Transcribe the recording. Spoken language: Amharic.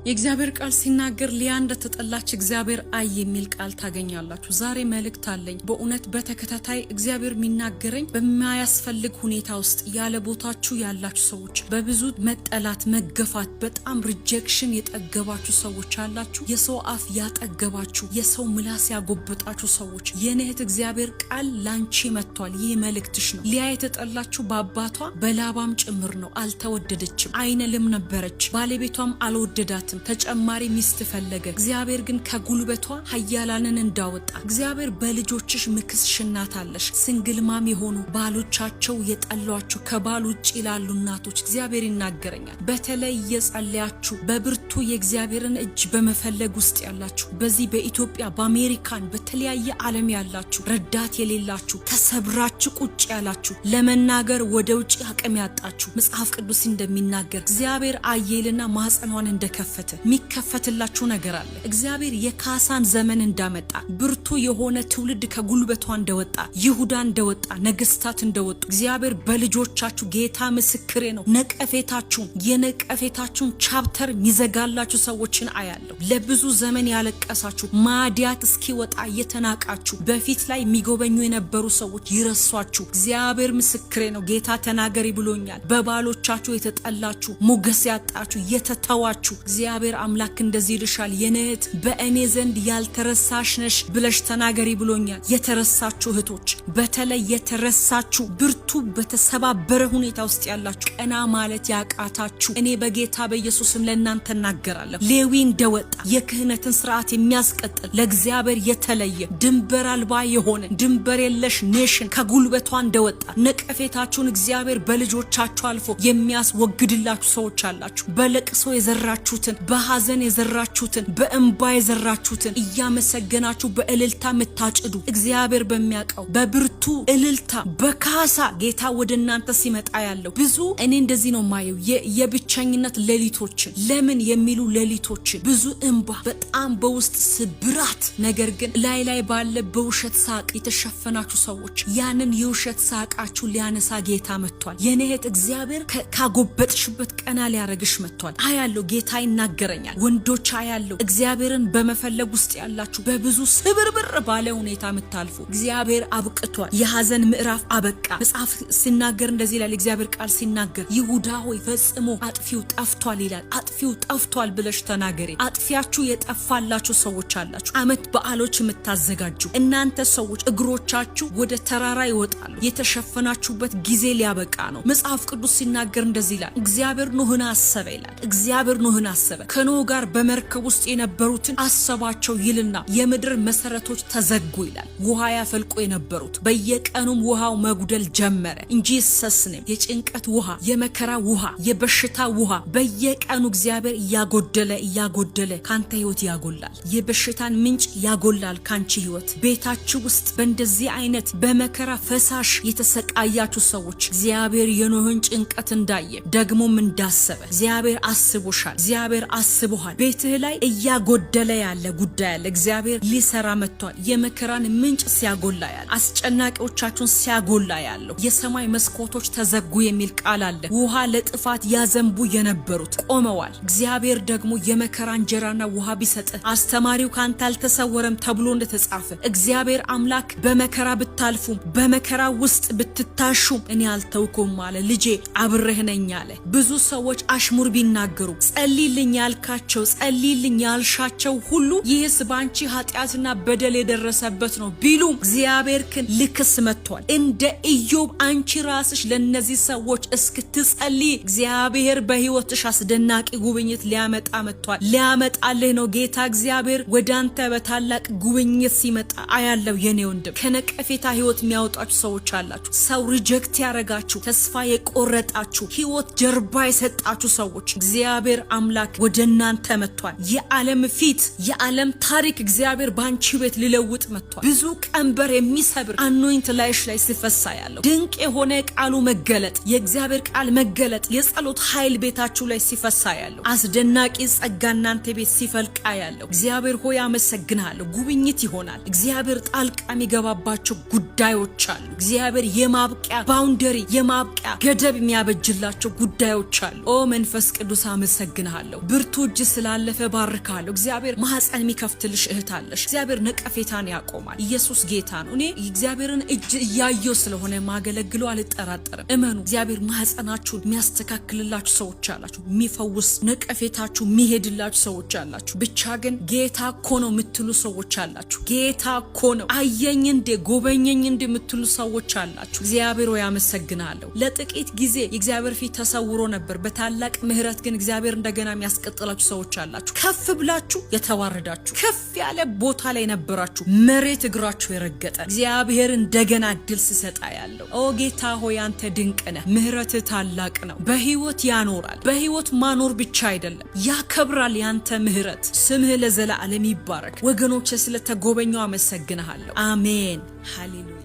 የእግዚአብሔር ቃል ሲናገር ሊያ እንደተጠላች እግዚአብሔር አየ የሚል ቃል ታገኛላችሁ። ዛሬ መልእክት አለኝ። በእውነት በተከታታይ እግዚአብሔር የሚናገረኝ በማያስፈልግ ሁኔታ ውስጥ ያለ ቦታችሁ ያላችሁ ሰዎች፣ በብዙ መጠላት፣ መገፋት፣ በጣም rejection የጠገባችሁ ሰዎች አላችሁ። የሰው አፍ ያጠገባችሁ፣ የሰው ምላስ ያጎበጣችሁ ሰዎች፣ የኔ እህት እግዚአብሔር ቃል ላንቺ መጥቷል። ይህ መልእክትሽ ነው። ሊያ የተጠላችው በአባቷ በላባም ጭምር ነው። አልተወደደችም። አይነ ልም ነበረች። ባለቤቷም አልወደዳትም። ተጨማሪ ሚስት ፈለገ። እግዚአብሔር ግን ከጉልበቷ ኃያላንን እንዳወጣ እግዚአብሔር በልጆችሽ ምክስሽናታለሽ። Single mom የሆኑ፣ ባሎቻቸው የጠሏቸው፣ ከባል ውጭ ላሉ እናቶች እግዚአብሔር ይናገረኛል። በተለይ እየጸለያችሁ በብርቱ የእግዚአብሔርን እጅ በመፈለግ ውስጥ ያላችሁ፣ በዚህ በኢትዮጵያ፣ በአሜሪካን፣ በተለያየ ዓለም ያላችሁ፣ ረዳት የሌላችሁ፣ ተሰብራችሁ ቁጭ ያላችሁ፣ ለመናገር ወደ ውጭ አቅም ያጣችሁ፣ መጽሐፍ ቅዱስ እንደሚናገር እግዚአብሔር አየልና ማህፀኗን እንደከፈተ የሚከፈትላችሁ ነገር አለ። እግዚአብሔር የካሳን ዘመን እንዳመጣ፣ ብርቱ የሆነ ትውልድ ከጉልበቷ እንደወጣ፣ ይሁዳ እንደወጣ፣ ነገስታት እንደወጡ እግዚአብሔር በልጆቻችሁ፣ ጌታ ምስክሬ ነው። ነቀፌታችሁን፣ የነቀፌታችሁን chapter የሚዘጋላችሁ ሰዎችን አያለሁ። ለብዙ ዘመን ያለቀሳችሁ፣ ማዲያት እስኪወጣ እየተናቃችሁ፣ በፊት ላይ የሚጎበኙ የነበሩ ሰዎች ይረሷችሁ። እግዚአብሔር ምስክሬ ነው። ጌታ ተናገሪ ብሎኛል። በባሎቻችሁ የተጠላችሁ፣ ሞገስ ያጣችሁ፣ የተተዋችሁ፣ እግዚአብሔር አምላክ እንደዚህ ይልሻል፣ የኔ እህት በእኔ ዘንድ ያልተረሳሽ ነሽ ብለሽ ተናገሪ ብሎኛል። የተረሳችሁ እህቶች፣ በተለይ የተረሳችሁ፣ ብርቱ በተሰባበረ ሁኔታ ውስጥ ያላችሁ፣ ቀና ማለት ያቃታችሁ፣ እኔ በጌታ በኢየሱስም ለእናንተ እናገራለሁ። ሌዊ እንደወጣ የክህነትን ስርዓት የሚያስቀጥል፣ ለእግዚአብሔር የተለየ፣ ድንበር አልባ የሆነ፣ ድንበር የለሽ nation ከጉልበቷ እንደወጣ ነቀፌታችሁን እግዚአብሔር በልጆቻችሁ አልፎ የሚያስወግድላችሁ ሰዎች አላችሁ። በለቅሶ የዘራችሁትን፣ በሐዘን የዘራችሁትን፣ በእንባ የዘራችሁትን እያመሰገናችሁ በእልልታ የምታጭዱ፣ እግዚአብሔር በሚያውቀው በብርቱ እልልታ በካሳ ጌታ ወደ እናንተ ሲመጣ ያለው። ብዙ እኔ እንደዚህ ነው ማየው፣ የብቸኝነት ሌሊቶችን፣ ለምን የሚሉ ሌሊቶችን፣ ብዙ እንባ፣ በጣም በውስጥ ስብራት፣ ነገር ግን ላይ ላይ ባለ በውሸት ሳቅ የተሸፈናችሁ ሰዎች ያንን የውሸት ሳቃችሁ ሊያነሳ ጌታ መጥቷል። የኔ እህት እግዚአብሔር ካጎበጥሽበት ቀና ሊያረግሽ መጥቷል። አያለው፣ ጌታ ይናገረኛል። ወንዶች አያለው፣ እግዚአብሔርን በመፈለግ ውስጥ ያላችሁ፣ በብዙ ስብርብር ባለ ሁኔታ የምታልፉ፣ እግዚአብሔር አብቅቷል። የሐዘን ምዕራፍ አበቃ። መጽሐፍ ሲናገር እንደዚህ ይላል። እግዚአብሔር ቃል ሲናገር ይሁዳ ሆይ ፈጽሞ አጥፊው ጠፍቷል ይላል። አጥፊው ጠፍቷል ብለሽ ተናገሪ። አጥፊያችሁ የጠፋላችሁ ሰዎች አላችሁ። አመት በዓሎች የምታዘጋጁ እናንተ ሰዎች እግሮቻችሁ ወደ ተራራ ይወጣሉ። የተሸፈናችሁበት ጊዜ ሊያበቃ ነው። መጽሐፍ ቅዱስ ሲናገር እንደዚህ ይላል። እግዚአብሔር ኖህን አሰበ ይላል። እግዚአብሔር ኖህን አሰበ፣ ከኖህ ጋር በመርከብ ውስጥ የነበሩትን አሰባቸው ይልና የምድር መሰረቶች ተዘጉ ይላል። ውሃ ያፈልቁ የነበሩት በየቀኑም ውሃው መጉደል ጀመረ እንጂ ሰስንም የጭንቀት ውሃ፣ የመከራ ውሃ፣ የበሽታ ውሃ በየቀኑ እግዚአብሔር እያጎደለ እያጎደለ ካንተ ህይወት ያጎላል። የበሽታን ምንጭ ያጎላል ካንቺ ህይወት። ቤታችሁ ውስጥ በእንደዚህ አይነት በመከራ ፈሳሽ የተሰቃያችሁ ሰዎች እግዚአብሔር የኖህን ጭንቀት እንዳየ ደግሞም እንዳሰበ እግዚአብሔር አስቦሻል። እግዚአብሔር አስቦሃል። ቤትህ ላይ እያጎደለ ያለ ጉዳይ አለ። እግዚአብሔር ሊሰራ መጥቷል። የመከራን ምንጭ ሲያጎላ ያለ፣ አስጨናቂዎቻችሁን ሲያጎላ ያለው፣ የሰማይ መስኮቶች ተዘጉ የሚል ቃል አለ። ውሃ ለጥፋት ያዘንቡ የነበሩት ቆመዋል። እግዚአብሔር ደግሞ የመከራ እንጀራና ውሃ ቢሰጥ አስተማሪው ካንተ አልተሰወረም ተብሎ እንደተጻፈ እግዚአብሔር አምላክ በመከራ ብታልፉም፣ በመከራ ውስጥ ብትታሹም እኔ አልተውኩም አለ። ልጄ አብሬህ ነኝ አለ። ብዙ ሰዎች አሽሙር ቢናገሩ፣ ጸልይልኝ ያልካቸው፣ ጸልይልኝ ያልሻቸው ሁሉ ይህስ በአንቺ ኃጢአትና በደል የደረሰበት ነው ቢሉ እግዚአብሔር ግን ልክስ መጥቷል። እንደ ኢዮብ አንቺ ራስሽ ለነዚህ ሰዎች እስክትጸልይ እግዚአብሔር በህይወትሽ አስደናቂ ጉብኝት ሊያመጣ መጥቷል። ሊያመጣልህ ነው። ጌታ እግዚአብሔር ወደ አንተ በታላቅ ጉብኝት ሲመጣ አያለው። የኔ ወንድም፣ ከነቀፌታ ህይወት የሚያወጣችሁ ሰዎች አላችሁ። ሰው reject ያረጋችሁ፣ ተስፋ የቆረጣችሁ፣ ህይወት ጀርባ የሰጣችሁ ሰዎች እግዚአብሔር አምላክ ወደ እናንተ መጥቷል። የዓለም ፊት፣ የዓለም ታሪክ እግዚአብሔር በአንቺ ቤት ሊለውጥ መጥቷል። ብዙ ቀንበር የሚሰብር anoint ላይሽ ላይ ሲፈሳ ያለው፣ ድንቅ የሆነ ቃሉ መገለጥ፣ የእግዚአብሔር ቃል መገለጥ፣ የጸሎት ኃይል ቤታችሁ ላይ ሲፈሳ ያለው፣ አስደናቂ ጸጋ እናንተ ቤት ሲፈልቃ ያለው፣ እግዚአብሔር ሆይ አመሰግንሃለሁ። ጉብኝት ይሆናል። እግዚአብሔር ጣልቃ የሚገባባቸው ጉዳዮች ጉዳዮች አሉ። እግዚአብሔር የማብቂያ boundary፣ የማብቂያ ገደብ የሚያበጅላቸው ጉዳዮች አሉ። ኦ መንፈስ ቅዱስ አመሰግንሃለሁ። ብርቱ እጅ ስላለፈ ባርካለሁ። እግዚአብሔር ማህፀን የሚከፍትልሽ እህት አለሽ። እግዚአብሔር ነቀፌታን ያቆማል። ኢየሱስ ጌታ ነው። እኔ እግዚአብሔርን እጅ እያየው ስለሆነ ማገለግለው አልጠራጠርም። እመኑ። እግዚአብሔር ማህፀናችሁን የሚያስተካክልላችሁ ሰዎች አላችሁ። የሚፈውስ ነቀፌታችሁ የሚሄድላችሁ ሰዎች አላችሁ። ብቻ ግን ጌታ እኮ ነው የምትሉ ሰዎች አላችሁ። ጌታ እኮ ነው አየኝ እንዴ ጎበኘኝ እንዴ የምትሉ ሰዎች አላችሁ። እግዚአብሔር ሆይ አመሰግናለሁ። ለጥቂት ጊዜ የእግዚአብሔር ፊት ተሰውሮ ነበር። በታላቅ ምሕረት ግን እግዚአብሔር እንደገና የሚያስቀጥላችሁ ሰዎች አላችሁ። ከፍ ብላችሁ የተዋረዳችሁ፣ ከፍ ያለ ቦታ ላይ ነበራችሁ፣ መሬት እግራችሁ የረገጠ እግዚአብሔር እንደገና እድል ስሰጣ ያለው ኦ ጌታ ሆይ አንተ ድንቅ ነህ። ምሕረትህ ታላቅ ነው። በህይወት ያኖራል። በህይወት ማኖር ብቻ አይደለም ያከብራል። ያንተ ምሕረት ስምህ ለዘላለም ይባረክ። ወገኖች ስለተጎበኘው አመሰግንሃለሁ። አሜን። ሃሌሉያ።